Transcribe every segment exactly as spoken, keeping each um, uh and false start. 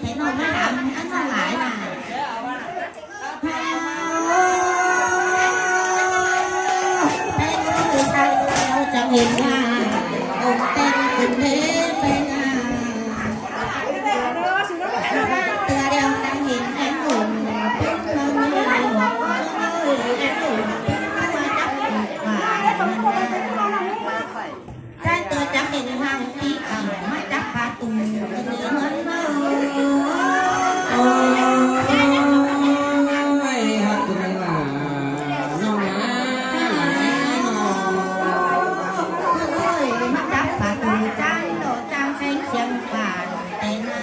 Thế nó mới làm, nó lại là. Hao, pén ơi, sai ơi, chắng hên à, ông tên cũng thế, pén à. Tưa đeo chắng hên, pén ơi, pén ơi, pén ơi, pén ơi, pén ơi. Chai tưa chắng hên hoang tí ẳng, má chắp phá tù, tù ní ngớn nơ. Ôi, hắc tù ní là, nông lá, lá, nông. Ôi, má chắp phá tù, chai lô chắng seng siang bản, tên à.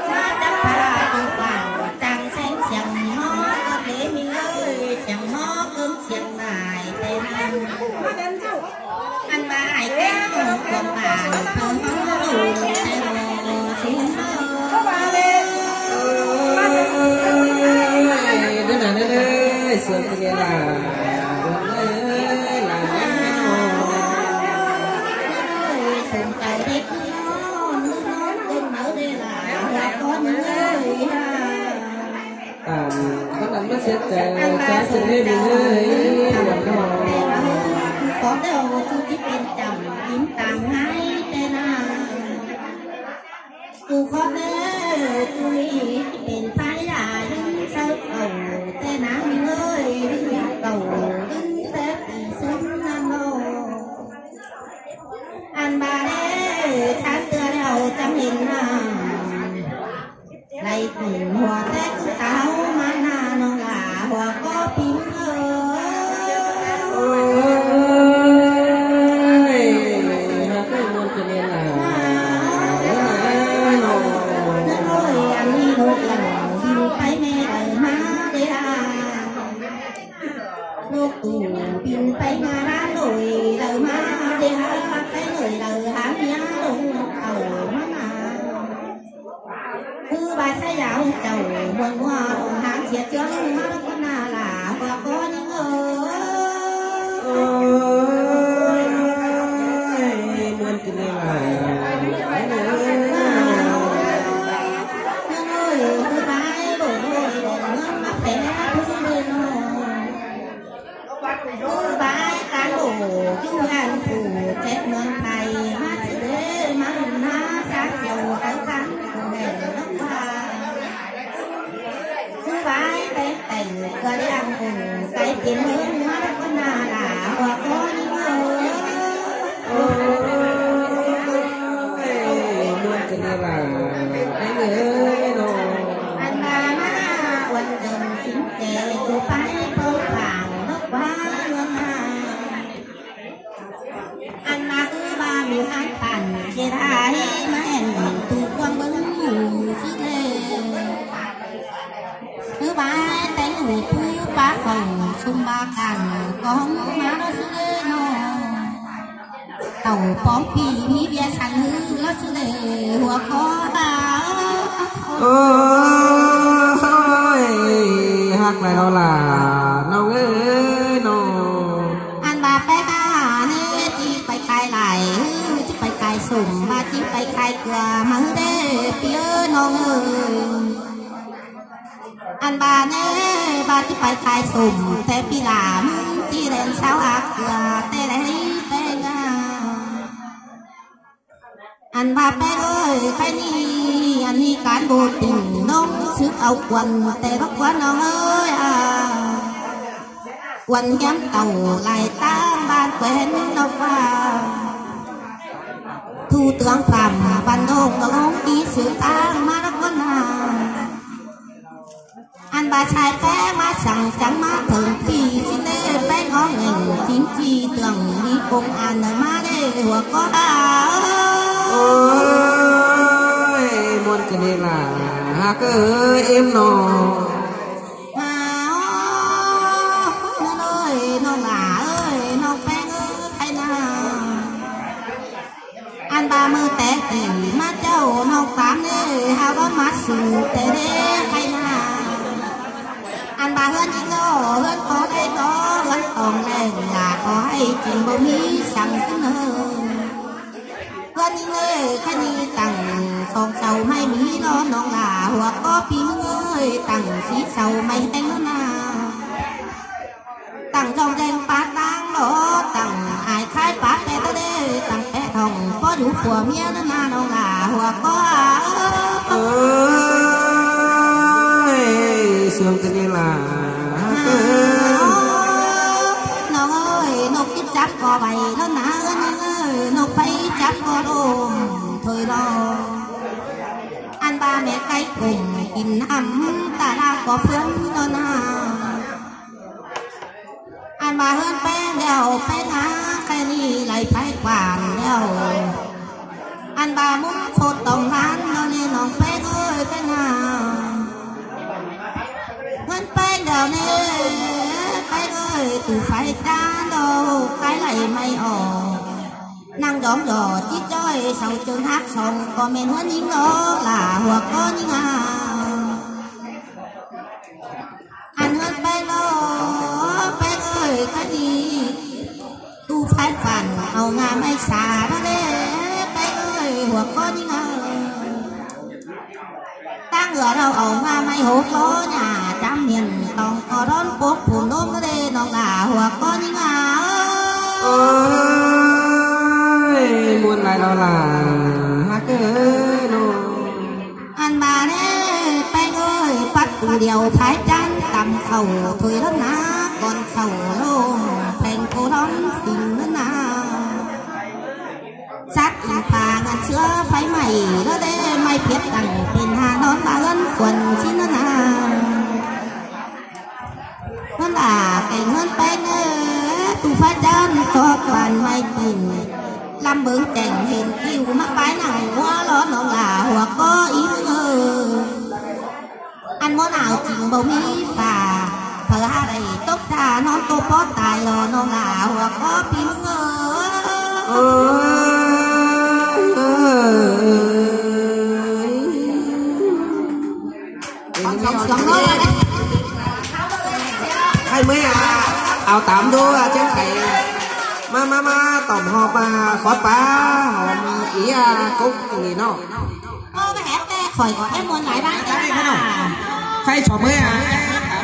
Má chắp phá tù bản, chắng seng siang mó, cơm lễ mi ơi, siang mó, cơm siang bài, tên à. Ăn ba ai kéo, con bà, thơ mó, thơ mó, thơ mó. Ôi, đứa nào nữa đây, sướng cái này là, ôi, là, ôi, sướng cái đấy. Con ơi ha. À, con ăn mất chết, ờ, ăn ba trái sầu sầu riêng riêng ơi. Con đâu chú thích bên chồng, im tàng hai tên à. Chú con ơi, chú ý bên phải là đứng sau cầu, tên à ơi, đứng sau cầu, đứng xếp đi xuống Nam Mô. Ăn ba lê, sáng tưa leo chăm hình à. Lai tủm hua té cú táo má na nong lả hua có phím ơi. Ôi, hắc ơi, muôn cái này là, ôi, ăn đi nộp lòng, đi phải mẹ đợi má đi à. Nộp tủ, đi phải ngà rá nổi, đợi má đi à, cái nổi đợi háng nhá, lông tàu má nà. Thứ ba sa yao chầu muôn mua háng sia chướng má con na là hoa có những ơi. Ôi, muôn cái này là, những ơi, thứ ba ấy, bộ đội, nó mắc phải thứ bên nó. Ư bái cán bộ du hành phủ trách mướn thầy, má sư đế, má hùn, má sát chiều, cái cán bộ hẻ lốc hoa. Ư bái té tẻng, cờ đi ăn ủng, cái tiền hương, má con nà là hoa có những ơi. Ôi, muôn cái này là, anh ơi, nó. Ăn ba má, uốn dần chính Kẻ chủ phái phong phàng nước quá hương hà. Ăn mà cứ ba mình ăn phản, chia hai mà hẹn mình tu quang bưng ngủ sức lệ. Cứ ba té ngủ cứ ba phòng sung ba cản, có má đó sức lệ nó. Tàu bóng pì mi bia săn hư lót sư lệ hua khó ta. Ôi, hắc lai nó là nông ơi nó. Ăn ba pé ta nê, chi pay khai lai, hư chi pay khai sủng, ba chi pay khai cửa, măng đê pia nông ơi. Ăn ba nê, ba chi pay khai sủng, té pi lam, chi đèn sao ác cửa, té đèn pé nga. Ăn ba pé ơi, khai ni, ăn ni cán bộ tỉnh nông, sức áo quần, té bác quán nông ơi à. Quần hiếm tàu lai tang ban quen nông à. Thủ tướng Phạm Văn Đồng có công ty xứ tang mà nó quán à. Ăn ba sai pé má săng chắng má thơng phi xin lê pé ngó ngành chính trị, tưởng đi công an má lê hua có ba. Ôi, muôn cái này là hắc ơi em nó. Hao, nó ơi, nó là ơi, nó pé ơi, khai na. Ăn ba mơ té tỉ má châu nông tám nê, hao đó má sư té đê hay na. Ăn ba hươn chính lô, hươn có đê có, hươn tòng lèng là có hay chính bộ mi săng xứng nơ. Hươn chính lê, khai ni tặng, Tỏng sau ꞌmạy ꞌmí lo ꞌnọng lả ꞌhua ꞌcó ꞌpi ꞌnưng ơi, tẳng sí sau ꞌmạy ꞌhéng ꞌnớ ꞌna. Tẳng dong deng pá ꞌtáng lo, tẳng ai khái pá pé ꞌtớ đê, tẳng pé thỏng ꞌpó dú phua ꞌmía ꞌnớ ꞌna ꞌnọng lả ꞌhua ꞌcó a. Ơi, sương tên ꞌnị lả. À, ꞌnọng ơi, ꞌnộc kít chắp ꞌcọ vảy ꞌnớ ꞌna ơi, ꞌnộc pháy chắp ꞌcọ đôm thôi lo. Ăn ꞌva mé cáy củng kin ꞌnặm ta ꞌla ꞌcọ ꞌphướn ꞌnớ ꞌna. Ăn ꞌva ꞌhướn ꞌpéng đeo ꞌpéng ꞌná, ꞌkhạy ꞌnị đảy pháy quản đeo. Ăn ꞌva ꞌmúng phôt tỏng ꞌván ꞌnớ ꞌnị ꞌnọng ꞌpéng ơi ꞌpéng ꞌna. ꞌHướn ꞌpéng đeo ꞌnị ꞌpéng ơi, tủ pháy ꞌchá đeo, cáy đảy ꞌmạy ỏ. Năng dóm dỏ chít ꞌchoi sau ꞌchương hák song ꞌcọ ꞌmen ꞌhướn ꞌnhính lo lả ꞌhua ꞌcó ꞌnhính a. Ăn ꞌhướn ꞌpéng lo, ꞌpéng ơi, ꞌkhạy ꞌnị tủ pháy quản au ꞌnga ꞌmạy sa ꞌnớ đê, ꞌpéng ơi, ꞌhua ꞌcó ꞌnhính a. ꞌTáng ꞌlứa đaư au ꞌnga ꞌmạy hốp ꞌcó ꞌnhá chăm miên tỏng ꞌcọ đón pốc phôn ꞌnôm ꞌnớ đê ꞌnọng lả ꞌhua ꞌcó ꞌnhính a. Ơi, muôn lai lo lả, hák ơi ꞌnọng. Ăn ꞌva đê ꞌpéng ơi, pắt tủ điêu pháy chăn tăm khảu thôi ꞌnớ ꞌna, ꞌcọn sau ꞌlống pheng cô đón phính ꞌnớ ꞌna. Sắt ꞌchư pha ngăn ꞌsứa pháy ꞌmạy ꞌnớ đê, ꞌmạy phiết tẳng pên ha ꞌnón ꞌva ꞌhướn khuôn ꞌsịn ꞌnớ ꞌna. ꞌHướn lả kéng ꞌhướn ꞌpéng ơi, tủ pháy chăn ꞌchọ quản ꞌmạy pên. Lăm bớng chẻng hên ꞌkiu ꞌmá pái nẳng ꞌhua lo ꞌnọng lả ꞌhua ꞌcó ꞌnhính ơi. Ăn ꞌmá nảo ching báu ꞌmí phả, phaư ha đảy tốc tha ꞌnón tô pót tai lo ꞌnọng lả ꞌhua ꞌcó ꞌpi ꞌnưng ơi. Ơi, ơi, ơi. Sương ꞌnớ đê. ꞌKhạy ꞌmí a, au tắm đu a, chén khay. ꞌMá, ꞌmá, ꞌmá, tỏm họp a, khót pá, hỏm ꞌí a, cốc ꞌnị ꞌnọ. Ơ, ꞌmá hét ꞌtẹ khỏi ꞌcọ ép muôn lai ꞌváng. ꞌKhạy sỏm ꞌmí a.